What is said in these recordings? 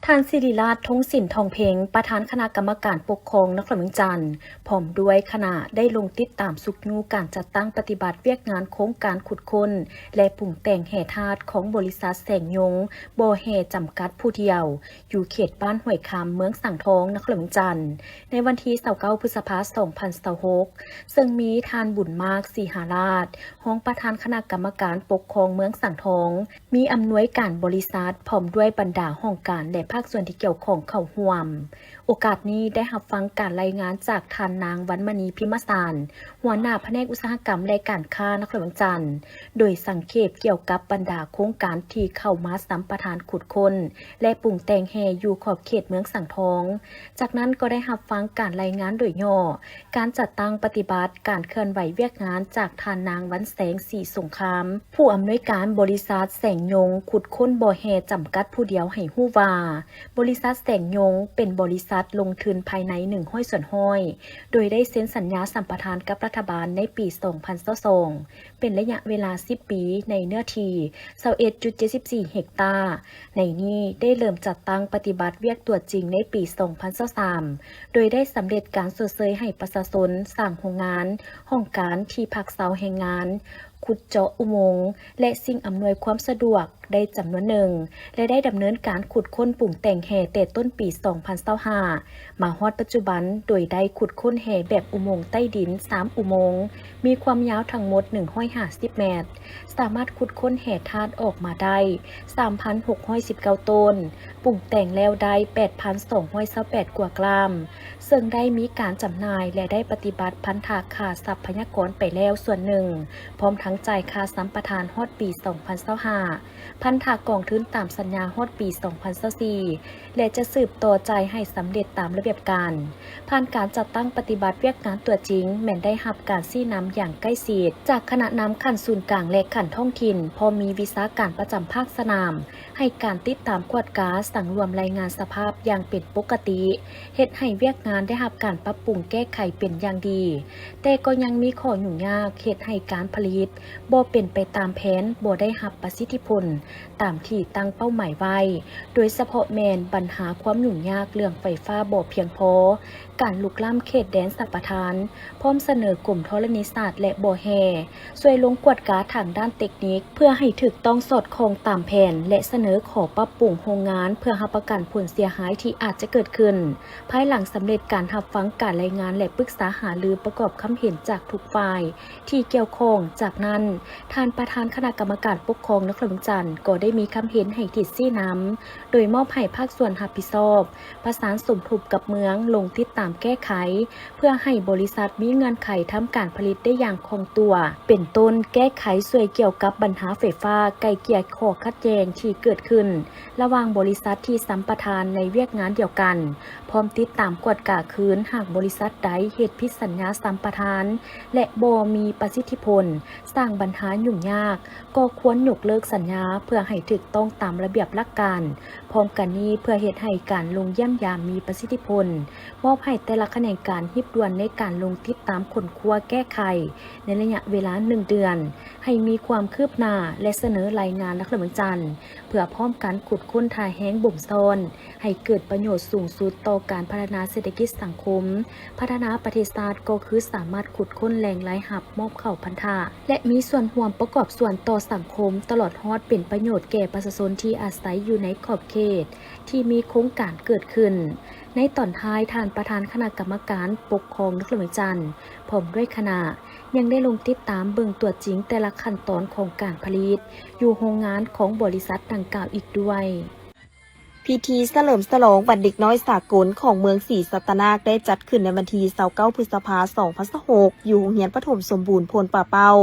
ທ່ານ ສິລິລາດ ທົງສິນທອງເພັງ ປະທານຄະນະກຳມະການປົກຄອງນະຄອນຫຼວງວຽງຈັນ ພ້ອມດ້ວຍຄະນະ ໄດ້ລົງຕິດຕາມຊຸກຍູ້ການຈັດຕັ້ງປະຕິບັດວຽກງານໂຄງການຂຸດຄົ້ນ ແລະ ປຸງແຕ່ງແຮ່ທາດຂອງບໍລິສັດແສງຍົງບໍ່ແຮ່ຈຳກັດຜູ້ດຽວ ຢູ່ເຂດບ້ານຫ້ວຍຄຳ ເມືອງສັງທອງ ນະຄອນຫຼວງວຽງຈັນ ໃນວັນທີຊາວເກົ້າ ພຶດສະພາ ສອງພັນຊາວຫົກ ເຊິ່ງມີທ່ານ ບຸນມາກ ສີຫາລາດ ຮອງປະທານຄະນະກຳມະການປົກຄອງເມືອງສັງທອງ, ມີອຳນວຍການບໍລິສັດ ພ້ອມດ້ວຍບັນດາຫ້ອງການ ແລະ ພາກສ່ວນທີ່ກ່ຽວຂ້ອງເຂົ້າຮ່ວມ. ໂອກາດນີ້ໄດ້ຮັບຟັງການລາຍງານຈາກທ່ານນາງ ວັນມະນີ ພິມມະສານ ຫົວໜ້າພະແນກອຸດສາຫະກຳ ແລະ ການຄ້ານະຄອນຫຼວງວຽງຈັນ ໂດຍສັງເຂບກ່ຽວກັບບັນດາໂຄງການທີ່ເຂົ້າມາສຳປະທານຂຸດຄົ້ນ ແລະ ປຸງແຕ່ງແຮ່ຢູ່ຂອບເຂດເມືອງສັງທອງ. ຈາກນັ້ນກໍໄດ້ຮັບຟັງການລາຍງານໂດຍຫຍໍ້ ການຈັດຕັ້ງປະຕິບັດການເຄື່ອນໄຫວວຽກງານຈາກທ່ານນາງ ວັນແສງ ສີສົງຄາມ ຜູ້ອຳນວຍການບໍລິສັດແສງຍົງຂຸດຄົ້ນບໍ່ແຮ່ຈຳກັດຜູ້ດຽວ ໃຫ້ຮູ້ວ່າ ບໍລິສັດແສງຍົງເປັນບໍລິສັດລົງທຶນພາຍໃນ ໜຶ່ງຮ້ອຍສ່ວນຮ້ອຍ ໂດຍໄດ້ເຊັນສັນຍາສຳປະທານກັບລັດຖະບານໃນປີ ສອງພັນຊາວສອງ ເປັນໄລຍະເວລາ ສິບ ປີ ໃນເນື້ອທີ່ ຊາວເອັດຈຸດເຈັດສິບສີ່ເຮັກຕາ. ໃນນີ້ໄດ້ເລີ່ມຈັດຕັ້ງປະຕິບັດວຽກຕົວຈິງໃນປີ ສອງພັນຊາວສາມ ໂດຍໄດ້ສຳເລັດການຊົດເຊີຍໃຫ້ປະຊາຊົນ, ສ້າງໂຮງງານ, ຫ້ອງການ, ທີ່ພັກເຊົາແຮງງານ, ຂຸດເຈາະອຸໂມງ ແລະ ສິ່ງອຳນວຍຄວາມສະດວກໄດ້ຈຳນວນໜຶ່ງ ແລະ ໄດ້ດຳເນີນການຂຸດຄົ້ນປຸງແຕ່ງແຮ່ແຕ່ຕົ້ນປີ ສອງພັນຊາວຫ້າ ມາຮອດປັດຈຸບັນ ໂດຍໄດ້ຂຸດຄົ້ນແຮ່ແບບອຸໂມງໃຕ້ດິນ ສາມ ອຸໂມງ, ມີຄວາມຍາວທັງໝົດ ໜຶ່ງຮ້ອຍຫ້າສິບແມັດ, ສາມາດຂຸດຄົ້ນແຮ່ທາດອອກມາໄດ້ ສາມພັນຫົກຮ້ອຍສິບເກົ້າໂຕນ, ປຸງແຕ່ງແລ້ວໄດ້ ແປດພັນສອງຮ້ອຍຊາວແປດກວ່າກຣາມ, ເຊິ່ງໄດ້ມີການຈຳໜ່າຍ ແລະ ໄດ້ປະຕິບັດພັນທະຄ່າຊັບພະຍາກອນໄປແລ້ວສ່ວນໜຶ່ງ, ພ້ອມທັງຈ່າຍຄ່າສຳປະທານຮອດປີ ສອງພັນຊາວຫ້າ ພັນທະກອງທຶນຕາມສັນຍາຮອດປີ ສອງພັນຊາວສີ່ ແລະ ຈະສືບຕໍ່ຈ່າຍໃຫ້ສຳເລັດຕາມລະບຽບການ. ຜ່ານການຈັດຕັ້ງປະຕິບັດວຽກງານຕົວຈິງ ແມ່ນໄດ້ຮັບການຊີ້ນຳຢ່າງໃກ້ຊິດ ຈາກຄະນະນຳຂັ້ນສູນກາງ ແລະ ຂັ້ນທ້ອງຖິ່ນ, ພ້ອມມີວິຊາການປະຈຳພາກສະໜາມ ໃຫ້ການຕິດຕາມກວດກາ, ສັງລວມລາຍງານສະພາບຢ່າງເປັນປົກກະຕິ, ເຮັດໃຫ້ວຽກງານໄດ້ຮັບການປັບປຸງແກ້ໄຂເປັນຢ່າງດີ, ແຕ່ກໍຍັງມີຂໍ້ຫຍຸ້ງຍາກ ເຮັດໃຫ້ການຜະລິດບໍ່ເປັນໄປຕາມແຜນ, ບໍ່ໄດ້ຮັບປະສິດທິຜົນຕາມທີ່ຕັ້ງເປົ້າໝາຍໄວ້, ໂດຍສະເພາະແມ່ນບັນຫາຄວາມຫຍຸ້ງຍາກເລື່ອງໄຟຟ້າບໍ່ພຽງພໍ, ການລຸກລ້ຳເຂດແດນສຳປະທານ, ພ້ອມສະເໜີກົມທໍລະນີສາດ ແລະ ບໍ່ແຮ່ ຊ່ວຍລົງກວດກາທາງດ້ານເຕັກນິກ ເພື່ອໃຫ້ຖືກຕ້ອງສອດຄ່ອງຕາມແຜນ ແລະ ສະເໜີຂໍປັບປຸງໂຮງງານ ເພື່ອຮັບປະກັນຜົນເສຍຫາຍທີ່ອາດຈະເກີດຂຶ້ນ ພາຍຫຼັງສຳເລັດການຮັບຟັງການລາຍງານ ແລະ ປຶກສາຫາລືປະກອບຄຳເຫັນຈາກທຸກຝ່າຍທີ່ກ່ຽວຂ້ອງ. ຈາກນັ້ນ, ທ່ານປະທານຄະນະກຳມະການປົກຄອງນະຄອນຫຼວງວຽງຈັນ ກໍໄດ້ມີຄຳເຫັນໃຫ້ທິດຊີ້ນຳ ໂດຍມອບໃຫ້ພາກສ່ວນຮັບຜິດຊອບ ປະສານສົມທົບກັບເມືອງ ລົງຕິດຕາມແກ້ໄຂ ເພື່ອໃຫ້ບໍລິສັດມີເງື່ອນໄຂທຳການຜະລິດໄດ້ຢ່າງຄ່ອງຕົວ, ເປັນຕົ້ນ ແກ້ໄຂຊ່ວຍກ່ຽວກັບບັນຫາໄຟຟ້າ, ໄກ່ເກ່ຍຂໍ້ຂັດແຍ່ງທີ່ເກີດຂຶ້ນລະຫວ່າງບໍລິສັດທີ່ສຳປະທານໃນວຽກງານດຽວກັນ, ພ້ອມຕິດຕາມກວດກາຄືນ ຫາກບໍລິສັດໃດເຮັດຜິດສັນຍາສຳປະທານ ແລະ ບໍ່ມີປະສິດທິຜົນ, ສ້າງບັນຫາຫຍຸ້ງຍາກ, ກໍຄວນຍົກເລີກສັນຍາເພື່ອໃຫ້ຖືກຕ້ອງຕາມລະບຽບຫຼັກການ. ພ້ອມກັນນີ້, ເພື່ອເຮັດໃຫ້ການລົງຢ້ຽມຢາມມີປະສິດທິຜົນ, ມອບໃຫ້ແຕ່ລະຂະແໜງການຮີບດ່ວນໃນການລົງຕິດຕາມຄົ້ນຄວ້າແກ້ໄຂໃນໄລຍະເວລາໜຶ່ງເດືອນ, ໃຫ້ມີຄວາມຄືບໜ້າ ແລະ ສະເໜີລາຍງານນະຄອນຫຼວງວຽງຈັນ ເພື່ອພ້ອມກັນຂຸດຄົ້ນທ່າແຮງບົ່ມຊ້ອນ ໃຫ້ເກີດປະໂຫຍດສູງສຸດຕໍ່ການພັດທະນາເສດຖະກິດສັງຄົມ, ພັດທະນາປະເທດຊາດ ກໍຄືສາມາດຂຸດຄົ້ນແຫຼ່ງລາຍຮັບ ມອບເຂົ້າພັນທະ ແລະ ມີສ່ວນຮ່ວມປະກອບສ່ວນຕໍ່ສັງຄົມ, ຕະຫຼອດຮອດເປັນປະໂຫຍດແກ່ປະຊາຊົນທີ່ອາໄສຢູ່ໃນຂອບເຂດທີ່ມີໂຄງການເກີດຂຶ້ນ. ໃນຕອນທ້າຍ, ທ່ານປະທານຄະນະກຳມະການປົກຄອງນະຄອນຫຼວງວຽງຈັນ ພ້ອມດ້ວຍຄະນະ ຍັງໄດ້ລົງຕິດຕາມເບິ່ງຕົວຈິງແຕ່ລະຂັ້ນຕອນຂອງການຜະລິດ ຢູ່ໂຮງງານຂອງບໍລິສັດດັ່ງກ່າວອີກດ້ວຍ. ພິທີສະເຫຼີມສະຫຼອງວັນເດັກນ້ອຍສາກົນຂອງເມືອງສີສັດຕະນາກ ໄດ້ຈັດຂຶ້ນໃນວັນທີຊາວເກົ້າ ພຶດສະພາ ສອງພັນຊາວຫົກ ຢູ່ໂຮງຮຽນປະຖົມສົມບູນໂພນປ່າເປົ້າ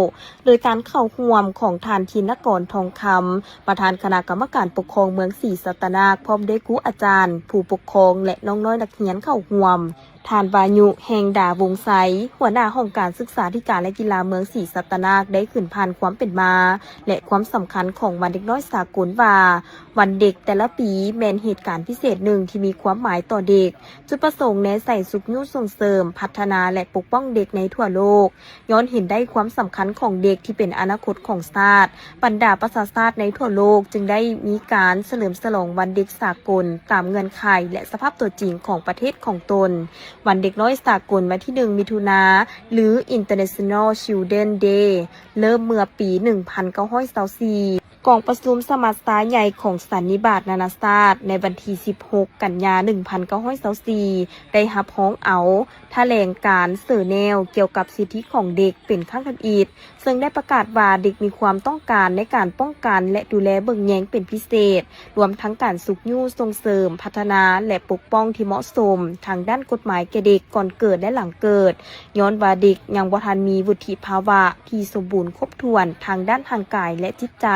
ໂດຍການເຂົ້າຮ່ວມຂອງທ່ານ ທິນນະກອນ ທອງຄຳ ປະທານຄະນະກຳມະການປົກຄອງເມືອງສີສັດຕະນາກ ພ້ອມດ້ວຍຄູອາຈານ, ຜູ້ປົກຄອງ ແລະ ນ້ອງນ້ອຍນັກຮຽນເຂົ້າຮ່ວມ. ທ່ານ ວາຍຸ ແຫ່ງດາວົງໄຊ, ຫົວໜ້າຫ້ອງການສຶກສາທິການ ແລະ ກິລາເມືອງສີສັດຕະນາກ ໄດ້ຂຶ້ນຜ່ານຄວາມເປັນມາ ແລະ ຄວາມສຳຄັນຂອງວັນເດັກນ້ອຍສາກົນວ່າ, ວັນເດັກແຕ່ລະປີແມ່ນເຫດການພິເສດໜຶ່ງທີ່ມີຄວາມໝາຍຕໍ່ເດັກ. ຈຸດປະສົງແນໃສ່ຊຸກຍູ້ສົ່ງເສີມ, ພັດທະນາ ແລະ ປົກປ້ອງເດັກໃນທົ່ວໂລກ. ຍ້ອນເຫັນໄດ້ຄວາມສຳຄັນຂອງເດັກທີ່ເປັນອະນາຄົດຂອງຊາດ, ບັນດາປະຊາຊາດໃນທົ່ວໂລກຈຶ່ງໄດ້ມີການສະເຫຼີມສະຫຼອງວັນເດັກສາກົນຕາມເງື່ອນໄຂ ແລະ ສະພາບຕົວຈິງຂອງປະເທດຂອງຕົນ. ວັນເດັກນ້ອຍສາກົນວັນທີໜຶ່ງ ມິຖຸນາ ຫຼື International Children Day ເລີ່ມເມື່ອປີໜຶ່ງພັນເກົ້າຮ້ອຍຊາວສີ່ ກອງປະຊຸມສະມັດຊາໃຫຍ່ຂອງສັນນິບາດນານາຊາດໃນວັນທີສິບຫົກ ກັນຍາ ໜຶ່ງພັນເກົ້າຮ້ອຍຊາວສີ່ ໄດ້ຮັບຮອງເອົາຖະແຫຼງການເຊີແນວກ່ຽວກັບສິດທິຂອງເດັກເປັນຄັ້ງທຳອິດ, ເຊິ່ງໄດ້ປະກາດວ່າເດັກມີຄວາມຕ້ອງການໃນການປ້ອງກັນ ແລະ ດູແລເບິ່ງແຍງເປັນພິເສດ, ລວມທັງການຊຸກຍູ້ສົ່ງເສີມ, ພັດທະນາ ແລະ ປົກປ້ອງທີ່ເໝາະສົມທາງດ້ານກົດໝາຍແກ່ເດັກກ່ອນເກີດ ແລະ ຫຼັງເກີດ, ຍ້ອນວ່າເດັກຍັງບໍ່ທັນມີວຸດທິພາວະທີ່ສົມບູນຄົບຖ້ວນທາງດ້ານຮ່າງກາຍ ແລະ ຈິດໃຈ.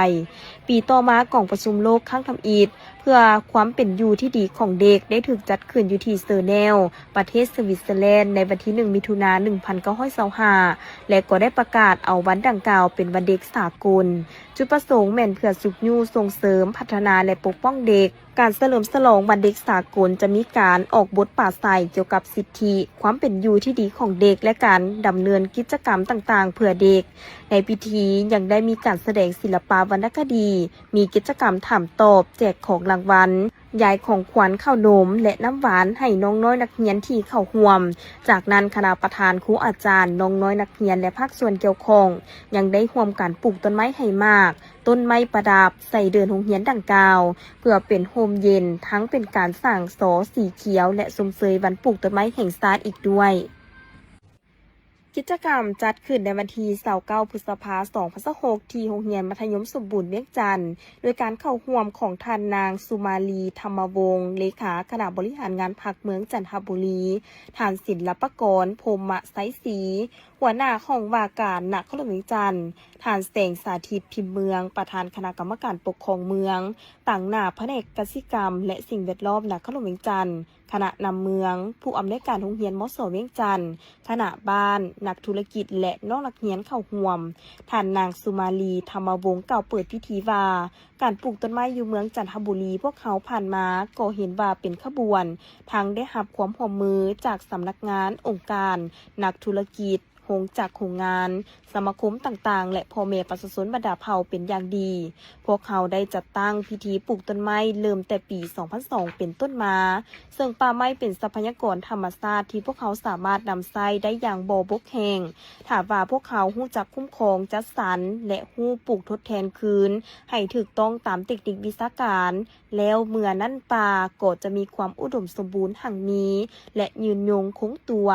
ປີຕໍ່ມາ, ກອງປະຊຸມໂລກຄັ້ງທຳອິດເພື່ອຄວາມເປັນຢູ່ທີ່ດີຂອງເດັກ ໄດ້ຖືກຈັດຂຶ້ນຢູ່ທີ່ເຊີແນວ, ປະເທດສະວິດເຊີແລນ ໃນວັນທີໜຶ່ງ ມິຖຸນາ ໜຶ່ງພັນເກົ້າຮ້ອຍຊາວຫ້າ ແລະ ກໍໄດ້ປະກາດເອົາວັນດັ່ງກ່າວເປັນວັນເດັກສາກົນ. ຈຸດປະສົງແມ່ນເພື່ອຊຸກຍູ້ສົ່ງເສີມ, ພັດທະນາ ແລະ ປົກປ້ອງເດັກ. ການສະເຫຼີມສະຫຼອງວັນເດັກສາກົນຈະມີການອອກບົດປາໄສກ່ຽວກັບສິດທິ, ຄວາມເປັນຢູ່ທີ່ດີຂອງເດັກ ແລະ ການດຳເນີນກິດຈະກຳຕ່າງໆເພື່ອເດັກ. ໃນພິທີຍັງໄດ້ມີການສະແດງສິລະປະວັນນະຄະດີ, ມີກິດຈະກຳຖາມຕອບ, ແຈກຂອງລາງວັນ, ຢາຍຂອງຂວັນ, ເຂົ້າໜົມ ແລະ ນ້ຳຫວານໃຫ້ນ້ອງນ້ອຍນັກຮຽນທີ່ເຂົ້າຮ່ວມ. ຈາກນັ້ນ, ຄະນະປະທານ, ຄູອາຈານ, ນ້ອງນ້ອຍນັກຮຽນ ແລະ ພາກສ່ວນກ່ຽວຂ້ອງ ຍັງໄດ້ຮ່ວມກັນປູກຕົ້ນໄມ້ໃຫ້ໝາກ, ຕົ້ນໄມ້ປະດັບໃສ່ເດີ່ນໂຮງຮຽນດັ່ງກ່າວ ເພື່ອເປັນຮົ່ມເຢັນ, ທັງເປັນການສ້າງສໍສີຂຽວ ແລະ ຊົມເຊີຍວັນປູກຕົ້ນໄມ້ແຫ່ງຊາດອີກດ້ວຍ. ກິດຈະກຳຈັດຂຶ້ນໃນວັນທີຊາວເກົ້າ ພຶດສະພາ ສອງພັນຊາວຫົກ ທີ່ໂຮງຮຽນມັດທະຍົມສົມບູນວຽງຈັນ ໂດຍການເຂົ້າຮ່ວມຂອງທ່ານນາງ ສຸມາລີ ທຳມະວົງ ເລຂາຄະນະບໍລິຫານງານພັກເມືອງຈັນທະບູລີ, ທ່ານ ສິນລັບປະກອນ ພົມມະໄຊສີ ຫົວໜ້າຫ້ອງວ່າການນະຄອນຫຼວງວຽງຈັນ, ທ່ານ ແສງສາທິດ ພິມເມືອງ ປະທານຄະນະກຳມະການປົກຄອງເມືອງ, ຕາງໜ້າພະແນກກະສິກຳ ແລະ ສິ່ງແວດລ້ອມນະຄອນຫຼວງວຽງຈັນ, ຄະນະນຳເມືອງ, ຜູ້ອຳນວຍການໂຮງຮຽນ ມສ ວຽງຈັນ, ຄະນະບ້ານ, ນັກທຸລະກິດ ແລະ ນ້ອງນັກຮຽນເຂົ້າຮ່ວມ. ທ່ານນາງ ສຸມາລີ ທຳມະວົງ ກ່າວເປີດພິທີວ່າ, ການປູກຕົ້ນໄມ້ຢູ່ເມືອງຈັນທະບູລີພວກເຮົາຜ່ານມາກໍເຫັນວ່າເປັນຂະບວນ, ທັງໄດ້ຮັບຄວາມຮ່ວມມືຈາກສຳນັກງານ, ອົງການ, ນັກທຸລະກິດ, ໂຮງຈັກໂຮງງານ, ສະມາຄົມຕ່າງໆ ແລະ ພໍ່ແມ່ປະຊາຊົນບັນດາເຜົ່າເປັນຢ່າງດີ. ພວກເຮົາໄດ້ຈັດຕັ້ງພິທີປູກຕົ້ນໄມ້ເລີ່ມແຕ່ປີສອງພັນສອງເປັນຕົ້ນມາ, ເຊິ່ງປ່າໄມ້ເປັນຊັບພະຍາກອນທຳມະຊາດທີ່ພວກເຮົາສາມາດນຳໃຊ້ໄດ້ຢ່າງບໍ່ບົກແຫ້ງ. ຖ້າວ່າພວກເຮົາຮູ້ຈັກຄຸ້ມຄອງ, ຈັດສັນ ແລະ ຮູ້ປູກທົດແທນຄືນໃຫ້ຖືກຕ້ອງຕາມເຕັກນິກວິຊາການ, ແລ້ວເມື່ອນັ້ນປ່າກໍຈະມີຄວາມອຸດົມສົມບູນຮັ່ງມີ ແລະ ຍືນຍົງຄົງຕົວ.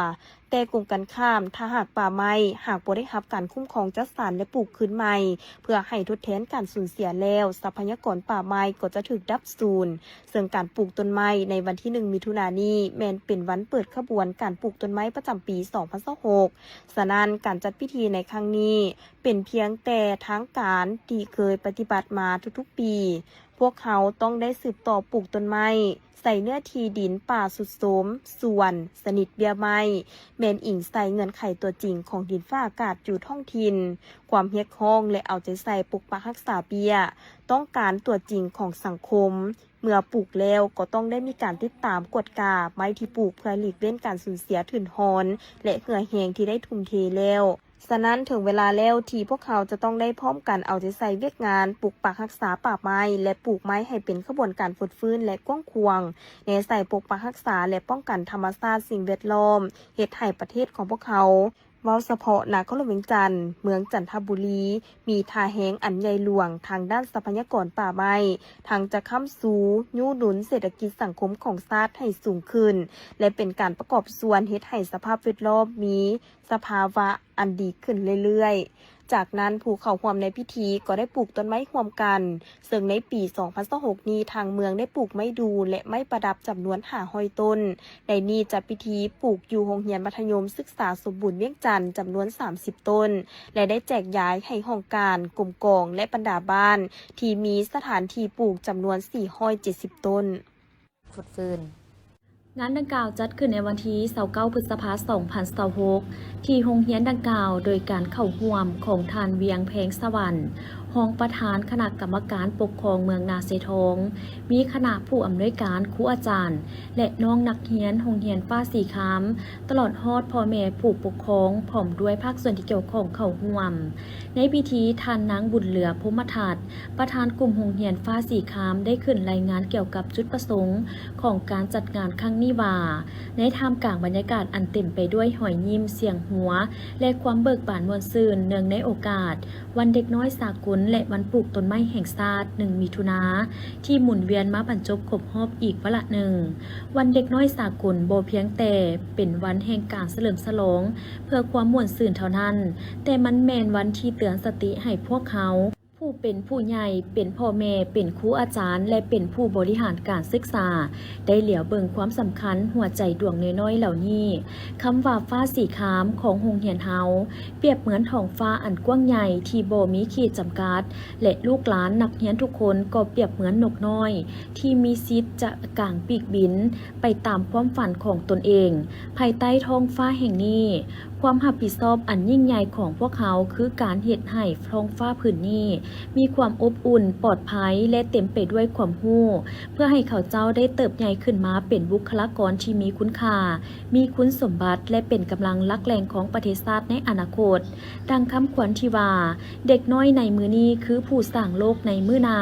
ແຕ່ກົງກັນຂ້າມ, ຖ້າຫາກປ່າໄມ້ຫາກບໍ່ໄດ້ຮັບການຄຸ້ມຄອງຈັດສັນ ແລະ ປູກຄືນໃໝ່ ເພື່ອໃຫ້ທົດແທນການສູນເສຍແລ້ວ, ຊັບພະຍາກອນປ່າໄມ້ກໍຈະຖືກດັບສູນ. ເຊິ່ງການປູກຕົ້ນໄມ້ໃນວັນທີໜຶ່ງ ມິຖຸນານີ້ ແມ່ນເປັນວັນເປີດຂະບວນການປູກຕົ້ນໄມ້ປະຈຳປີສອງພັນຊາວຫົກ. ສະນັ້ນ, ການຈັດພິທີໃນຄັ້ງນີ້ ເປັນພຽງແຕ່ທາງການທີ່ເຄີຍປະຕິບັດມາທຸກໆປີ. ພວກເຮົາຕ້ອງໄດ້ສືບຕໍ່ປູກຕົ້ນໄມ້ໃສ່ເນື້ອທີ່ດິນປ່າຊຸດໂຊມ, ສວນ, ຊະນິດເບ້ຍໄມ້, ແມ່ນອີງໃສ່ເງື່ອນໄຂຕົວຈິງຂອງດິນຟ້າອາກາດຢູ່ທ້ອງຖິ່ນ, ຄວາມຮຽກຮ້ອງ ແລະ ເອົາໃຈໃສ່ປົກປັກຮັກສາເບ້ຍຕ້ອງການຕົວຈິງຂອງສັງຄົມ. ເມື່ອປູກແລ້ວກໍຕ້ອງໄດ້ມີການຕິດຕາມກວດກາໄມ້ທີ່ປູກ ເພື່ອຫຼີກເວັ້ນການສູນເສຍທຶນຮອນ ແລະ ເຫື່ອແຮງທີ່ໄດ້ທຸ່ມເທແລ້ວ. ສະນັ້ນ, ເຖິງເວລາແລ້ວທີ່ພວກເຮົາຈະຕ້ອງໄດ້ພ້ອມກັນເອົາໃຈໃສ່ວຽກງານປົກປັກຮັກສາປ່າໄມ້ ແລະ ປູກໄມ້ໃຫ້ເປັນຂະບວນການຟົດຟື້ນ ແລະ ກວ້າງຂວາງ, ແນໃສ່ປົກປັກຮັກສາ ແລະ ປ້ອງກັນທຳມະຊາດ, ສິ່ງແວດລ້ອມ, ເຮັດໃຫ້ປະເທດຂອງພວກເຮົາ, ເວົ້າສະເພາະນະຄອນຫຼວງວຽງຈັນ, ເມືອງຈັນທະບູລີ, ມີທ່າແຮງອັນໃຫຍ່ຫຼວງທາງດ້ານຊັບພະຍາກອນປ່າໄມ້, ທັງຈະຄ້ຳຊູ, ຍູ້ໜູນເສດຖະກິດສັງຄົມຂອງຊາດໃຫ້ສູງຂຶ້ນ ແລະ ເປັນການປະກອບສ່ວນເຮັດໃຫ້ສະພາບແວດລ້ອມມີ ສະພາວະອັນດີຂຶ້ນເລື້ອຍໆ. ຈາກນັ້ນ, ຜູ້ເຂົ້າຮ່ວມໃນພິທີກໍໄດ້ປູກຕົ້ນໄມ້ຮ່ວມກັນ, ເຊິ່ງໃນປີສອງພັນຊາວຫົກນີ້ ທາງເມືອງໄດ້ປູກໄມ້ດູ່ນ ແລະ ໄມ້ປະດັບຈຳນວນຫ້າຮ້ອຍຕົ້ນ. ໃນນີ້ຈັດພິທີປູກຢູ່ໂຮງຮຽນມັດທະຍົມສຶກສາສົມບູນວຽງຈັນຈຳນວນສາມສິບຕົ້ນ ແລະ ໄດ້ແຈກຢາຍໃຫ້ຫ້ອງການ, ກົມກອງ ແລະ ບັນດາບ້ານທີ່ມີສະຖານທີ່ປູກຈຳນວນສີ່ຮ້ອຍເຈັດສິບຕົ້ນ. ຟົດຟື້ນ. ງານດັ່ງກ່າວຈັດຂຶ້ນໃນວັນທີຊາວເກົ້າ ພຶດສະພາ ສອງພັນຊາວຫົກ ທີ່ໂຮງຮຽນດັ່ງກ່າວ ໂດຍການເຂົ້າຮ່ວມຂອງທ່ານ ວຽງ ແພງສະຫວັນ ຮອງປະທານຄະນະກຳມະການປົກຄອງເມືອງນາເຊທອງ, ມີຄະນະຜູ້ອຳນວຍການ, ຄູອາຈານ ແລະ ນ້ອງນັກຮຽນໂຮງຮຽນຟ້າສີຄາມ, ຕະຫຼອດຮອດພໍ່ແມ່ຜູ້ປົກຄອງ ພ້ອມດ້ວຍພາກສ່ວນທີ່ກ່ຽວຂ້ອງເຂົ້າຮ່ວມ. ໃນພິທີ, ທ່ານນາງ ບຸນເຫຼືອ ພົມມະທັດ ປະທານກຸ່ມໂຮງຮຽນຟ້າສີຄາມ ໄດ້ຂຶ້ນລາຍງານກ່ຽວກັບຈຸດປະສົງຂອງການຈັດງານຄັ້ງນີ້ວ່າ, ໃນທ່າມກາງບັນຍາກາດອັນເຕັມໄປດ້ວຍຮອຍຍິ້ມ, ສຽງຫົວ ແລະ ຄວາມເບີກບານມ່ວນຊື່ນ ເນື່ອງໃນໂອກາດວັນເດັກນ້ອຍສາກົນ ແລະ ວັນປູກຕົ້ນໄມ້ແຫ່ງຊາດ ໜຶ່ງ ມິຖຸນາ ທີ່ໝູນວຽນມາບັນຈົບຄົບຮອບອີກວາລະໜຶ່ງ. ວັນເດັກນ້ອຍສາກົນບໍ່ພຽງແຕ່ເປັນວັນແຫ່ງການສະເຫຼີມສະຫຼອງເພື່ອຄວາມມ່ວນຊື່ນເທົ່ານັ້ນ, ແຕ່ມັນແມ່ນວັນທີ່ເຕືອນສະຕິໃຫ້ພວກເຮົາ ຜູ້ເປັນຜູ້ໃຫຍ່, ເປັນພໍ່ແມ່, ເປັນຄູອາຈານ ແລະ ເປັນຜູ້ບໍລິຫານການສຶກສາ ໄດ້ຫຼຽວເບິ່ງຄວາມສຳຄັນຫົວໃຈດວງນ້ອຍໆເຫຼົ່ານີ້. ຄຳວ່າຟ້າສີຄາມຂອງໂຮງຮຽນເຮົາ ປຽບເໝືອນທ້ອງຟ້າອັນກວ້າງໃຫຍ່ທີ່ບໍ່ມີຂີດຈຳກັດ ແລະ ລູກຫຼານນັກຮຽນທຸກຄົນກໍປຽບເໝືອນນົກນ້ອຍທີ່ມີສິດຈະກາງປີກບິນໄປຕາມຄວາມຝັນຂອງຕົນເອງ ພາຍໃຕ້ທ້ອງຟ້າແຫ່ງນີ້. ຄວາມຮັບຜິດຊອບອັນຍິ່ງໃຫຍ່ຂອງພວກເຮົາ ຄືການເຮັດໃຫ້ທ້ອງຟ້າຜືນນີ້ມີຄວາມອົບອຸ່ນ, ປອດໄພ ແລະ ເຕັມໄປດ້ວຍຄວາມຮູ້ ເພື່ອໃຫ້ເຂົາເຈົ້າໄດ້ເຕີບໃຫຍ່ຂຶ້ນມາເປັນບຸກຄະລາກອນທີ່ມີຄຸນຄ່າ, ມີຄຸນສົມບັດ ແລະ ເປັນກຳລັງຫຼັກແຫຼ່ງຂອງປະເທດຊາດໃນອະນາຄົດ. ດັ່ງຄຳຂວັນທີ່ວ່າ, ເດັກນ້ອຍໃນມື້ນີ້ຄືຜູ້ສ້າງໂລກໃນມື້ໜ້າ.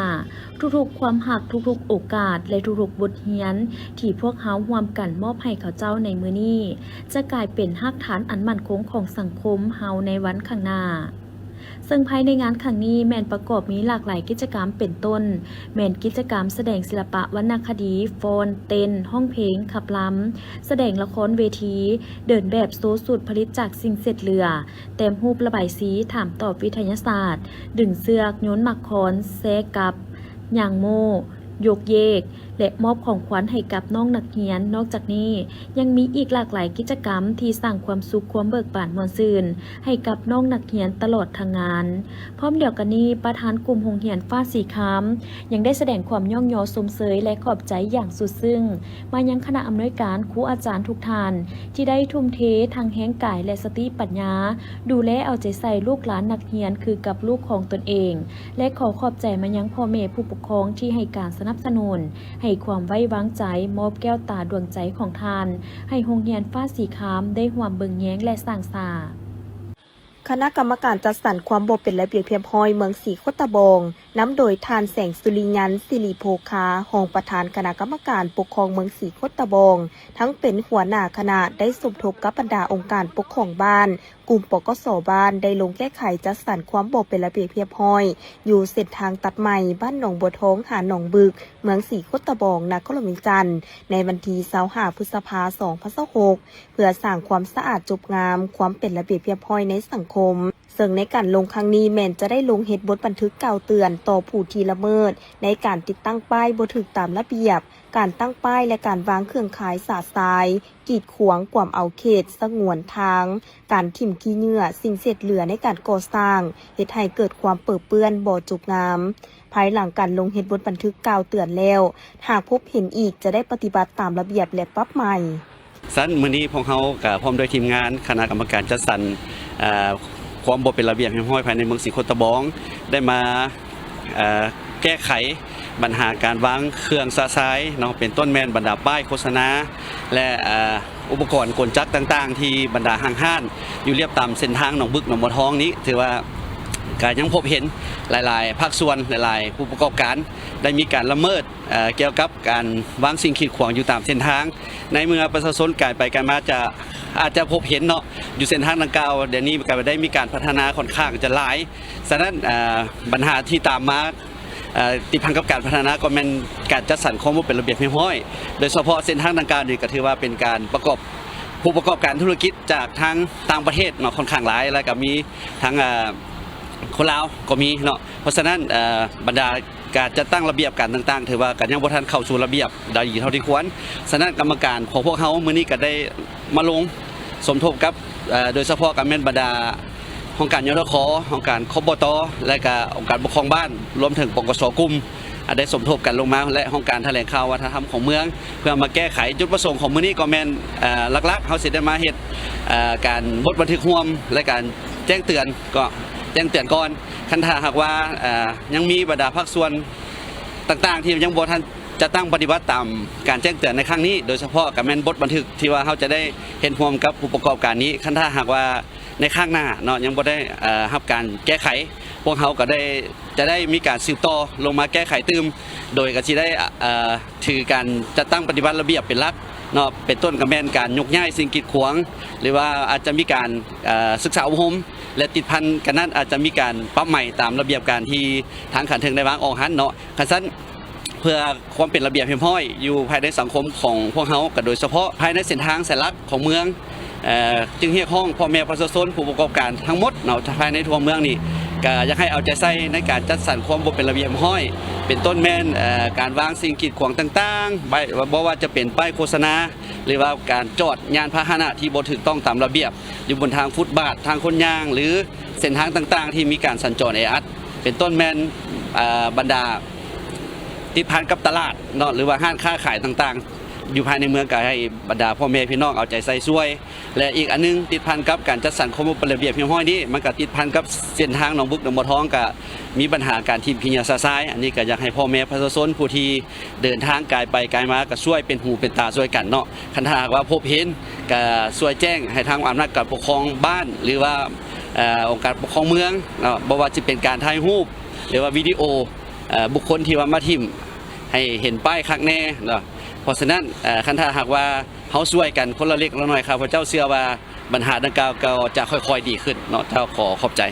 ທຸກໆຄວາມຮັກ, ທຸກໆໂອກາດ ແລະ ທຸກໆບົດຮຽນທີ່ພວກເຮົາຮ່ວມກັນມອບໃຫ້ເຂົາເຈົ້າໃນມື້ນີ້ ຈະກາຍເປັນຮາກຖານອັນໝັ້ນຄົງຂອງສັງຄົມເຮົາໃນວັນຂ້າງໜ້າ. ເຊິ່ງພາຍໃນງານຄັ້ງນີ້ແມ່ນປະກອບມີຫຼາກຫຼາຍກິດຈະກຳ ເປັນຕົ້ນແມ່ນກິດຈະກຳສະແດງສິລະປະວັນນະຄະດີ, ຟ້ອນ, ເຕັ້ນ, ຮ້ອງເພງ, ຂັບລຳ, ສະແດງລະຄອນເວທີ, ເດີນແບບໂຊຊຸດຜະລິດຈາກສິ່ງເສດເຫຼືອ, ແຕ້ມຮູບ, ລະບາຍສີ, ຖາມຕອບວິທະຍາສາດ, ດຶງເຊືອກ, ໂຍນໝາກຄອນ, ແຊກັບ, ຍ່າງໂມ້, ຍົກເຢກ ແລະ ມອບຂອງຂວັນໃຫ້ກັບນ້ອງນັກຮຽນ. ນອກຈາກນີ້ ຍັງມີອີກຫຼາກຫຼາຍກິດຈະກຳທີ່ສ້າງຄວາມສຸກ, ຄວາມເບີກບານມ່ວນຊື່ນໃຫ້ກັບນ້ອງນັກຮຽນຕະຫຼອດທັງງານ. ພ້ອມດຽວກັນນີ້, ປະທານກຸ່ມໂຮງຮຽນຟ້າສີຄາມ ຍັງໄດ້ສະແດງຄວາມຍ້ອງຍໍຊົມເຊີຍ ແລະ ຂອບໃຈຢ່າງສຸດຊຶ້ງມາຍັງຄະນະອຳນວຍການ, ຄູອາຈານທຸກທ່ານ ທີ່ໄດ້ທຸ່ມເທທັງແຮງກາຍ ແລະ ສະຕິປັນຍາ ດູແລເອົາໃຈໃສ່ລູກຫຼານນັກຮຽນຄືກັບລູກຂອງຕົນເອງ ແລະ ຂໍຂອບໃຈມາຍັງພໍ່ແມ່ຜູ້ປົກຄອງທີ່ໃຫ້ການສະໜັບສະໜູນ, ໃຫ້ຄວາມໄວ້ວາງໃຈ, ມອບແກ້ວຕາດວງໃຈຂອງທ່ານໃຫ້ໂຮງຮຽນຟ້າສີຄາມໄດ້ຮ່ວມເບິ່ງແຍງ ແລະ ສ້າງສາ. ຄະນະກຳມະການຈັດສັນຄວາມບໍ່ເປັນລະບຽບຮຽບຮ້ອຍເມືອງສີໂຄດຕະບອງ ນຳໂດຍທ່ານ ແສງສຸລິຍັນ ສິລິໂພຄາ ຮອງປະທານຄະນະກຳມະການປົກຄອງເມືອງສີໂຄດຕະບອງ ທັງເປັນຫົວໜ້າຄະນະ ໄດ້ສົມທົບກັບບັນດາອົງການປົກຄອງບ້ານ, ກຸ່ມ ປກສ ບ້ານ ໄດ້ລົງແກ້ໄຂຈັດສັນຄວາມບໍ່ເປັນລະບຽບຮຽບຮ້ອຍ ຢູ່ເສັ້ນທາງຕັດໃໝ່ ບ້ານໜອງບົວທອງ ຫາໜອງບຶກ ເມືອງສີໂຄດຕະບອງ ນະຄອນຫຼວງວຽງຈັນ ໃນວັນທີຊາວຫ້າ ພຶດສະພາ ສອງພັນຊາວຫົກ ເພື່ອສ້າງຄວາມສະອາດຈົບງາມ, ຄວາມເປັນລະບຽບຮຽບຮ້ອຍໃນສັງຄົມ. ເຊິ່ງໃນການລົງຄັ້ງນີ້ແມ່ນຈະໄດ້ລົງເຮັດບົດບັນທຶກກ່າວເຕືອນຕໍ່ຜູ້ທີ່ລະເມີດໃນການຕິດຕັ້ງປ້າຍບໍ່ຖືກຕາມລະບຽບ, ການຕັ້ງປ້າຍ ແລະ ການວາງເຄື່ອງຂາຍສະສາຍ ກີດຂວາງກວມເອົາເຂດສະຫງວນທາງ, ການຖິ້ມຂີ້ເຫຍື້ອ, ສິ່ງເສດເຫຼືອໃນການກໍ່ສ້າງ ເຮັດໃຫ້ເກີດຄວາມເປິເປື້ອນ, ບໍ່ຈົບງາມ. ພາຍຫຼັງການລົງເຮັດບົດບັນທຶກກ່າວເຕືອນແລ້ວ, ຫາກພົບເຫັນອີກຈະໄດ້ປະຕິບັດຕາມລະບຽບ ແລະ ປັບໃໝ. ຊັ້ນ ມື້ນີ້ພວກເຮົາກໍພ້ອມດ້ວຍທີມງານຄະນະກຳມະການຈັດສັນ ເອ່ອ ຄວາມບໍ່ເປັນລະບຽບຮຽບຮ້ອຍພາຍໃນເມືອງສີໂຄດຕະບອງ ໄດ້ມາ ເອ່ອ ແກ້ໄຂບັນຫາການວາງເຄື່ອງຊະຊາຍເນາະ ເປັນຕົ້ນແມ່ນບັນດາປ້າຍໂຄສະນາ ແລະ ເອ່ອ ອຸປະກອນກົນຈັກຕ່າງໆ ທີ່ບັນດາຫ້າງຮ້ານຢູ່ລຽບຕາມເສັ້ນທາງໜອງບຶກ ໜອງບົວທອງນີ້ ຖືວ່າກໍຍັງພົບເຫັນຫຼາຍໆພາກສ່ວນ ຫຼາຍໆຜູ້ປະກອບການ ໄດ້ມີການລະເມີດ ເອ່ອ ກ່ຽວກັບການວາງສິ່ງກີດຂວາງຢູ່ຕາມເສັ້ນທາງ. ໃນເມື່ອປະຊາຊົນກາຍໄປກາຍມາຈະ ອາດຈະພົບເຫັນເນາະ ຢູ່ເສັ້ນທາງດັ່ງກ່າວ ດຽວນີ້ກໍໄດ້ມີການພັດທະນາຂ້ອນຂ້າງຈະຫຼາຍ. ສະນັ້ນ ເອ່ອ ບັນຫາທີ່ຕາມມາ ເອ່ອ ຕິດພັນກັບການພັດທະນາກໍແມ່ນການຈັດສັນຄວາມບໍ່ເປັນລະບຽບຮຽບຮ້ອຍ ໂດຍສະເພາະເສັ້ນທາງດັ່ງກ່າວນີ້ກໍຖືວ່າເປັນການປະກອບ ຜູ້ປະກອບການທຸລະກິດຈາກທາງຕ່າງປະເທດເນາະ ຂ້ອນຂ້າງຫຼາຍ ແລ້ວກໍມີທັງ ເອ່ອ ຄົນລາວກໍມີເນາະ. ເພາະສະນັ້ນ ເອ່ອ ບັນດາ ການຈັດຕັ້ງລະບຽບການຕ່າງໆ ຖືວ່າກໍຍັງບໍ່ທັນເຂົ້າສູ່ລະບຽບໄດ້ດີເທົ່າທີ່ຄວນ. ສະນັ້ນ ກຳມະການຂອງພວກເຮົາມື້ນີ້ກໍໄດ້ມາລົງສົມທົບກັບ ເອ່ອ ໂດຍສະເພາະກໍແມ່ນບັນດາຫ້ອງການ ຍທຂ, ຫ້ອງການ ຄບຕ ແລະ ກະອົງການປົກຄອງບ້ານ ລວມເຖິງ ປກສ ກຸ່ມ ໄດ້ສົມທົບກັນລົງມາ ແລະ ຫ້ອງການຖະແຫຼງຂ່າວວັດທະນະທຳຂອງເມືອງ ເພື່ອມາແກ້ໄຂ. ຈຸດປະສົງຂອງມື້ນີ້ກໍແມ່ນ ເອີ ຫຼັກໆ ເຮົາຊິໄດ້ມາເຮັດ ເອີ ການບົດບັນທຶກຮ່ວມ ແລະ ການແຈ້ງເຕືອນ ກໍແຈ້ງເຕືອນກ່ອນ. ຄັນຖ້າຫາກວ່າ ເອີ ຍັງມີບັນດາພາກສ່ວນຕ່າງໆ ທີ່ຍັງບໍ່ທັນຈັດຕັ້ງປະຕິບັດຕາມການແຈ້ງເຕືອນໃນຄັ້ງນີ້ ໂດຍສະເພາະກໍແມ່ນບົດບັນທຶກທີ່ວ່າເຮົາຈະໄດ້ເຮັດຮ່ວມກັບຜູ້ປະກອບການນີ້. ຄັນຖ້າຫາກວ່າໃນຄັ້ງໜ້າເນາະ ຍັງບໍ່ໄດ້ ເອີ ຮັບການແກ້ໄຂ ພວກເຮົາກໍໄດ້ ຈະໄດ້ມີການສືບຕໍ່ລົງມາແກ້ໄຂຕື່ມ ໂດຍກໍຊິໄດ້ ເອີ ຖືການຈັດຕັ້ງປະຕິບັດລະບຽບເປັນຫຼັກເນາະ ເປັນຕົ້ນກໍແມ່ນການຍົກຍ້າຍສິ່ງກີດຂວາງ ຫຼືວ່າອາດຈະມີການ ເອີ ສຶກສາອົບຮົມ ແລະ ຕິດພັນກັນນັ້ນອາດຈະມີການປັບໃໝຕາມລະບຽບການທີ່ທາງຂັ້ນເທິງໄດ້ວາງອອກຫັ້ນເນາະ. ຄັນຊັ້ນ ເພື່ອຄວາມເປັນລະບຽບຮຽບຮ້ອຍຢູ່ພາຍໃນສັງຄົມຂອງພວກເຮົາ ກໍໂດຍສະເພາະພາຍໃນເສັ້ນທາງສາຍຫຼັກຂອງເມືອງ ເອີ ຈຶ່ງຮຽກຮ້ອງພໍ່ແມ່ປະຊາຊົນຜູ້ປະກອບການທັງໝົດເນາະ ພາຍໃນທົ່ວເມືອງນີ້ ກໍຢາກໃຫ້ເອົາໃຈໃສ່ໃນການຈັດສັນຄວາມບໍ່ເປັນລະບຽບຮຽບຮ້ອຍ ເປັນຕົ້ນແມ່ນ ເອີ ການວາງສິ່ງກີດຂວາງຕ່າງໆ ປ້າຍ ບໍ່ວ່າຈະເປັນປ້າຍໂຄສະນາ ຫຼືວ່າການຈອດຍານພາຫະນະທີ່ບໍ່ຖືກຕ້ອງຕາມລະບຽບ ຢູ່ບົນທາງຟຸດບາດ ທາງຄົນຍ່າງ ຫຼື ເສັ້ນທາງຕ່າງໆ ທີ່ມີການສັນຈອນແອອັດ ເປັນຕົ້ນແມ່ນ ເອີ ບັນດາຕິດພັນກັບຕະຫຼາດເນາະ ຫຼືວ່າຮ້ານຄ້າຂາຍຕ່າງໆ ຢູ່ພາຍໃນເມືອງ ກໍໃຫ້ບັນດາພໍ່ແມ່ພີ່ນ້ອງເອົາໃຈໃສ່ຊ່ວຍ. ແລະ ອີກອັນໜຶ່ງ ຕິດພັນກັບການຈັດສັນຄວາມບໍ່ເປັນລະບຽບຮຽບຮ້ອຍນີ້ ມັນກໍຕິດພັນກັບເສັ້ນທາງໜອງບຶກ ໜອງບົວທອງ ກໍມີບັນຫາການຖິ້ມຂີ້ເຫຍື້ອຊະຊາຍ. ອັນນີ້ກໍຢາກໃຫ້ພໍ່ແມ່ປະຊາຊົນຜູ້ທີ່ເດີນທາງກາຍໄປກາຍມາ ກໍຊ່ວຍເປັນຫູເປັນຕາຊ່ວຍກັນເນາະ. ຄັນຖ້າຫາກວ່າພົບເຫັນ ກໍຊ່ວຍແຈ້ງໃຫ້ທາງອຳນາດການປົກຄອງບ້ານ ຫຼືວ່າ ເອີ ອົງການປົກຄອງເມືອງເນາະ ບໍ່ວ່າຊິເປັນການຖ່າຍຮູບ ຫຼືວ່າວິດີໂອ ເອີ ບຸກຄົນທີ່ວ່າມາຖິ້ມ ໃຫ້ເຫັນປ້າຍຄັກແນ່ເນາະ. ເພາະສະນັ້ນ ເອີ ຄັນຖ້າຫາກວ່າເຮົາຊ່ວຍກັນຄົນລະເລັກລະໜ້ອຍ ຂ້າພະເຈົ້າເຊື່ອວ່າບັນຫາດັ່ງກ່າວກໍຈະຄ່ອຍໆດີຂຶ້ນເນາະ. ເຈົ້າ ຂໍຂອບໃຈ.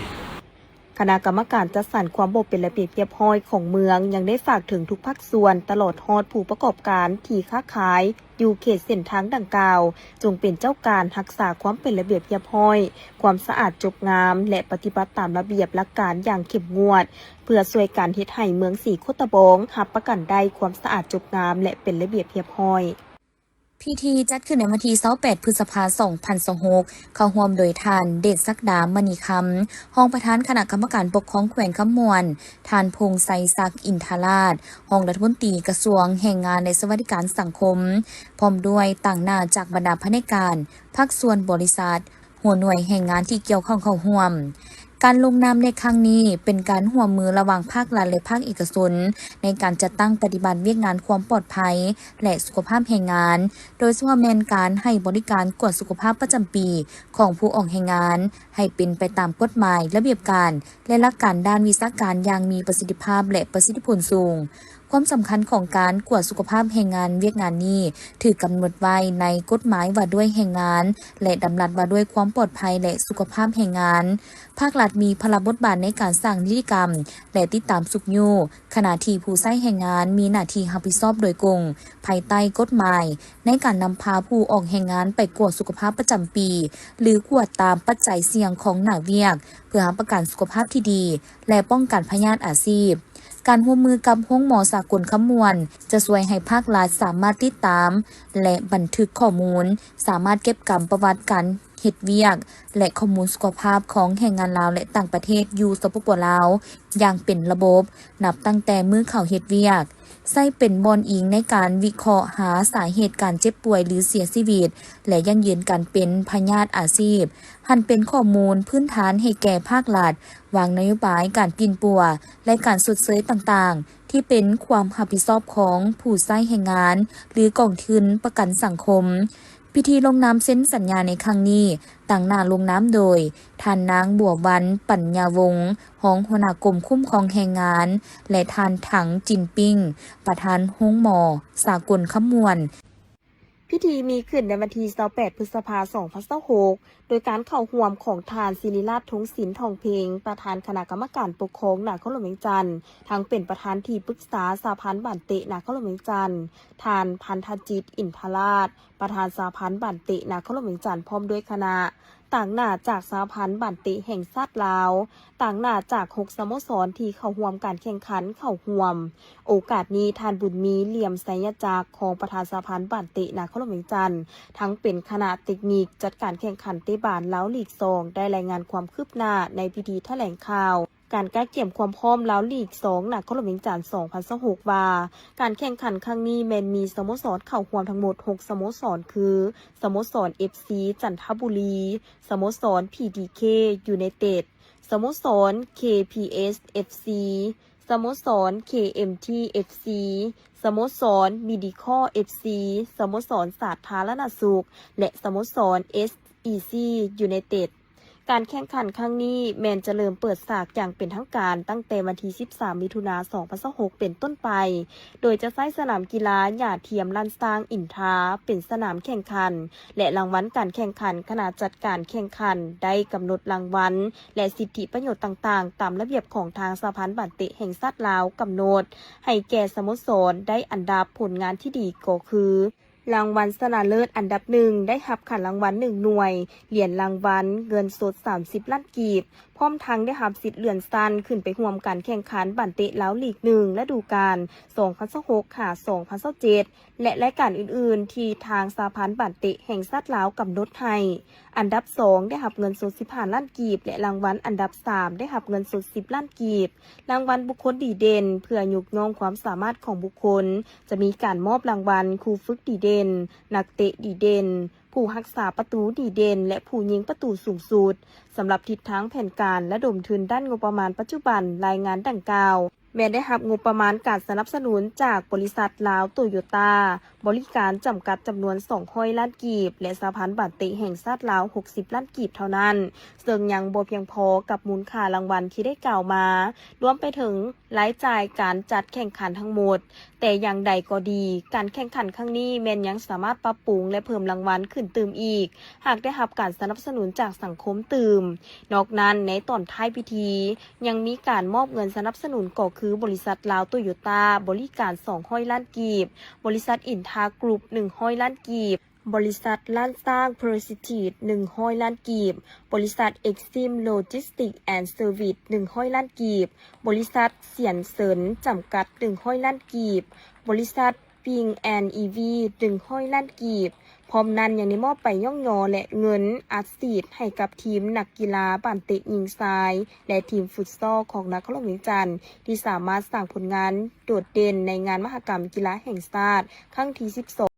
ຄະນະກຳມະການຈັດສັນຄວາມບໍ່ເປັນລະບຽບຮຽບຮ້ອຍຂອງເມືອງ ຍັງໄດ້ຝາກເຖິງທຸກພາກສ່ວນ ຕະຫຼອດຮອດຜູ້ປະກອບການທີ່ຄ້າຂາຍຢູ່ເຂດເສັ້ນທາງດັ່ງກ່າວ ຈົ່ງເປັນເຈົ້າການຮັກສາຄວາມເປັນລະບຽບຮຽບຮ້ອຍ, ຄວາມສະອາດຈົບງາມ ແລະ ປະຕິບັດຕາມລະບຽບຫຼັກການຢ່າງເຂັ້ມງວດ ເພື່ອຊ່ວຍກັນເຮັດໃຫ້ເມືອງສີໂຄດຕະບອງຮັບປະກັນໄດ້ຄວາມສະອາດຈົບງາມ ແລະ ເປັນລະບຽບຮຽບຮ້ອຍ. ພິທີຈັດຂຶ້ນໃນວັນທີຊາວແປດ ພຶດສະພາ ສອງພັນຊາວຫົກ ເຂົ້າຮ່ວມໂດຍທ່ານ ເດດສັກດາ ມະນີຄຳ ຮອງປະທານຄະນະກຳມະການປົກຄອງແຂວງຄຳມ່ວນ, ທ່ານ ພົງໄຊສັກ ອິນທະລາດ ຮອງລັດຖະມົນຕີກະຊວງແຮງງານ ແລະ ສະຫວັດດີການສັງຄົມ, ພ້ອມດ້ວຍຕາງໜ້າຈາກບັນດາພະແນກການ, ພາກສ່ວນ, ບໍລິສັດ, ຫົວໜ່ວຍແຮງງານທີ່ກ່ຽວຂ້ອງເຂົ້າຮ່ວມ. ການລົງນາມໃນຄັ້ງນີ້ເປັນການຮ່ວມມືລະຫວ່າງພາກລັດ ແລະ ພາກເອກະຊົນ ໃນການຈັດຕັ້ງປະຕິບັດວຽກງານຄວາມປອດໄພ ແລະ ສຸຂະພາບແຮງງານ, ໂດຍສະເພາະແມ່ນການໃຫ້ບໍລິການກວດສຸຂະພາບປະຈຳປີຂອງຜູ້ອອກແຮງງານ ໃຫ້ເປັນໄປຕາມກົດໝາຍ, ລະບຽບການ ແລະ ຫຼັກການດ້ານວິຊາການຢ່າງມີປະສິດທິພາບ ແລະ ປະສິດທິຜົນສູງ. ຄວາມສຳຄັນຂອງການກວດສຸຂະພາບແຮງງານວຽກງານນີ້ ຖືກກຳນົດໄວ້ໃນກົດໝາຍວ່າດ້ວຍແຮງງານ ແລະ ດຳລັດວ່າດ້ວຍຄວາມປອດໄພ ແລະ ສຸຂະພາບແຮງງານ. ພາກລັດມີພາລະບົດບາດໃນການສ້າງນິຕິກຳ ແລະ ຕິດຕາມຊຸກຍູ້, ຂະນະທີ່ຜູ້ໃຊ້ແຮງງານມີໜ້າທີ່ຮັບຜິດຊອບໂດຍກົງ ພາຍໃຕ້ກົດໝາຍ ໃນການນຳພາຜູ້ອອກແຮງງານໄປກວດສຸຂະພາບປະຈຳປີ ຫຼື ກວດຕາມປັດໄຈສ່ຽງຂອງໜ້າວຽກ ເພື່ອຮັບປະກັນສຸຂະພາບທີ່ດີ ແລະ ປ້ອງກັນພະຍາດອາຊີບ. ການຮ່ວມມືກັບໂຮງໝໍສາກົນຄຳມ່ວນ ຈະຊ່ວຍໃຫ້ພາກລັດສາມາດຕິດຕາມ ແລະ ບັນທຶກຂໍ້ມູນ, ສາມາດເກັບກຳປະຫວັດການເຮັດວຽກ ແລະ ຂໍ້ມູນສຸຂະພາບຂອງແຮງງານລາວ ແລະ ຕ່າງປະເທດຢູ່ ສປປ ລາວ ຢ່າງເປັນລະບົບ, ນັບຕັ້ງແຕ່ມື້ເຂົ້າເຮັດວຽກ, ໃຊ້ເປັນບ່ອນອີງໃນການວິເຄາະຫາສາເຫດການເຈັບປ່ວຍ ຫຼື ເສຍຊີວິດ ແລະ ຢັ້ງຢືນການເປັນພະຍາດອາຊີບ, ຫັນເປັນຂໍ້ມູນພື້ນຖານໃຫ້ແກ່ພາກລັດ, ວາງນະໂຍບາຍການປິ່ນປົວ ແລະ ການຊົດເຊີຍຕ່າງໆ ທີ່ເປັນຄວາມຮັບຜິດຊອບຂອງຜູ້ໃຊ້ແຮງງານ ຫຼື ກອງທຶນປະກັນສັງຄົມ. ພິທີລົງນາມເຊັນສັນຍາໃນຄັ້ງນີ້ ຕາງໜ້າລົງນາມໂດຍ ທ່ານນາງ ບົວວັນ ປັນຍາວົງ ຮອງຫົວໜ້າກົມຄຸ້ມຄອງແຮງງານ ແລະ ທ່ານ ຖັງ ຈິນປິງ ປະທານໂຮງໝໍສາກົນຄຳມ່ວນ. ພິທີມີຂຶ້ນໃນວັນທີຊາວແປດ ພຶດສະພາ ສອງພັນຊາວຫົກ ໂດຍການເຂົ້າຮ່ວມຂອງທ່ານ ສິລິລາດ ທົງສິນ ທອງເພັງ ປະທານຄະນະກຳມະການປົກຄອງນະຄອນຫຼວງວຽງຈັນ, ທັງເປັນປະທານທີ່ປຶກສາສະຫະພັນບານເຕະນະຄອນຫຼວງວຽງຈັນ, ທ່ານ ພັນທະຈິດ ອິນທະລາດ ປະທານສະຫະພັນບານເຕະນະຄອນຫຼວງວຽງຈັນ ພ້ອມດ້ວຍຄະນະ, ຕາງໜ້າຈາກສະຫະພັນບານເຕະແຫ່ງຊາດລາວ, ຕາງໜ້າຈາກຫົກສະໂມສອນທີ່ເຂົ້າຮ່ວມການແຂ່ງຂັນເຂົ້າຮ່ວມ. ໂອກາດນີ້ ທ່ານ ບຸນມີ ຫຼຽມໄຊຍະຈັກ ຮອງປະທານສະຫະພັນບານເຕະນະຄອນຫຼວງວຽງຈັນ, ທັງເປັນຄະນະເຕັກນິກຈັດການແຂ່ງຂັນເຕະບານລາວລີກສອງ ໄດ້ລາຍງານຄວາມຄືບໜ້າໃນພິທີຖະແຫຼງຂ່າວ. ການກະກຽມຄວາມພ້ອມລາວລີກສອງ ນະຄອນຫຼວງວຽງຈັນ ສອງພັນຊາວຫົກ ວ່າ ການແຂ່ງຂັນຄັ້ງນີ້ແມ່ນມີສະໂມສອນເຂົ້າຮ່ວມທັງໝົດຫົກສະໂມສອນ ຄື ສະໂມສອນເອັຟຊີຈັນທະບູລີ, ສະໂມສອນພີທີເຄຢູໄນເຕັດ, ສະໂມສອນເຄພີເອສເອັຟຊີ, ສະໂມສອນເຄເອັມທີເອັຟຊີ, ສະໂມສອນມີດີຄໍເອັຟຊີ, ສະໂມສອນສາທາລະນະສຸກ ແລະ ສະໂມສອນເອສອີຊີຢູໄນເຕັດ. ການແຂ່ງຂັນຄັ້ງນີ້ແມ່ນຈະເລີ່ມເປີດສາກຢ່າງເປັນທາງການຕັ້ງແຕ່ວັນທີສິບສາມ ມິຖຸນາ ສອງພັນຊາວຫົກ ເປັນຕົ້ນໄປ, ໂດຍຈະໃຊ້ສະໜາມກິລາຫຍ້າທຽມລ້ານຊ້າງອິນທາເປັນສະໜາມແຂ່ງຂັນ ແລະ ລາງວັນການແຂ່ງຂັນ. ຄະນະຈັດການແຂ່ງຂັນໄດ້ກຳນົດລາງວັນ ແລະ ສິດທິປະໂຫຍດຕ່າງໆ ຕາມລະບຽບຂອງທາງສະຫະພັນບານເຕະແຫ່ງຊາດລາວກຳນົດ ໃຫ້ແກ່ສະໂມສອນໄດ້ອັນດັບຜົນງານທີ່ດີກໍຄື ລາງວັນຊະນະເລີດອັນດັບໜຶ່ງ ໄດ້ຮັບຂັນລາງວັນໜຶ່ງໜ່ວຍ, ຫຼຽນລາງວັນ, ເງິນສົດສາມສິບລ້ານກີບ, ພ້ອມທັງໄດ້ຮັບສິດເລື່ອນຊັ້ນຂຶ້ນໄປຮ່ວມການແຂ່ງຂັນບານເຕະລາວລີກໜຶ່ງ ລະດູການ ສອງພັນຊາວຫົກ ຫາ ສອງພັນຊາວເຈັດ ແລະ ລາຍການອື່ນໆ ທີ່ທາງສະຫະພັນບານເຕະແຫ່ງຊາດລາວກຳນົດໃຫ້. ອັນດັບສອງ ໄດ້ຮັບເງິນສົດສິບຫ້າລ້ານກີບ ແລະ ລາງວັນອັນດັບສາມ ໄດ້ຮັບເງິນສົດສິບລ້ານກີບ. ລາງວັນບຸກຄົນດີເດັ່ນ ເພື່ອຍົກຍ້ອງຄວາມສາມາດຂອງບຸກຄົນ ຈະມີການມອບລາງວັນຄູຝຶກດີເດັ່ນ, ນັກເຕະດີເດັ່ນ, ຜູ້ຮັກສາປະຕູດີເດັ່ນ ແລະ ຜູ້ຍິງປະຕູສູງສຸດ. ສຳລັບທິດທາງແຜນການລະດົມທຶນດ້ານງົບປະມານປັດຈຸບັນ, ລາຍງານດັ່ງກ່າວ ແມ່ນໄດ້ຮັບງົບປະມານການສະໜັບສະໜູນຈາກບໍລິສັດລາວໂຕໂຍຕ້າບໍລິການຈຳກັດ ຈຳນວນສອງຮ້ອຍລ້ານກີບ ແລະ ສະຫະພັນບານເຕະແຫ່ງຊາດລາວຫົກສິບລ້ານກີບເທົ່ານັ້ນ, ເຊິ່ງຍັງບໍ່ພຽງພໍກັບມູນຄ່າລາງວັນທີ່ໄດ້ກ່າວມາ, ລວມໄປເຖິງລາຍຈ່າຍການຈັດແຂ່ງຂັນທັງໝົດ. ແຕ່ຢ່າງໃດກໍດີ, ການແຂ່ງຂັນຄັ້ງນີ້ແມ່ນຍັງສາມາດປັບປຸງ ແລະ ເພີ່ມລາງວັນຂຶ້ນຕື່ມອີກ, ຫາກໄດ້ຮັບການສະໜັບສະໜູນຈາກສັງຄົມຕື່ມ. ນອກນັ້ນ, ໃນຕອນທ້າຍພິທີ ຍັງມີການມອບເງິນສະໜັບສະໜູນກໍຄື ບໍລິສັດລາວໂຕໂຍຕ້າບໍລິການສອງຮ້ອຍລ້ານກີບ, ບໍລິສັດອິນທາກຣຸບໜຶ່ງຮ້ອຍລ້ານກີບ, ບໍລິສັດລ້ານຊ້າງ Prestige ໜຶ່ງຮ້ອຍລ້ານກີບ, ບໍລິສັດ Exim Logistics and Service ໜຶ່ງຮ້ອຍລ້ານກີບ, ບໍລິສັດສຽນເສີນຈຳກັດ ໜຶ່ງຮ້ອຍລ້ານກີບ, ບໍລິສັດ Ping and Ev ໜຶ່ງຮ້ອຍລ້ານກີບ. ພ້ອມນັ້ນຍັງໄດ້ມອບໃບຍ້ອງຍໍ ແລະ ເງິນອັດສີດໃຫ້ກັບທີມນັກກິລາບານເຕະຍິງຊາຍ ແລະ ທີມຟຸດຊອລຂອງນະຄອນຫຼວງວຽງຈັນ ທີ່ສາມາດສ້າງຜົນງານໂດດເດັ່ນໃນງານມະຫະກຳກິລາແຫ່ງຊາດຄັ້ງທີສິບສອງ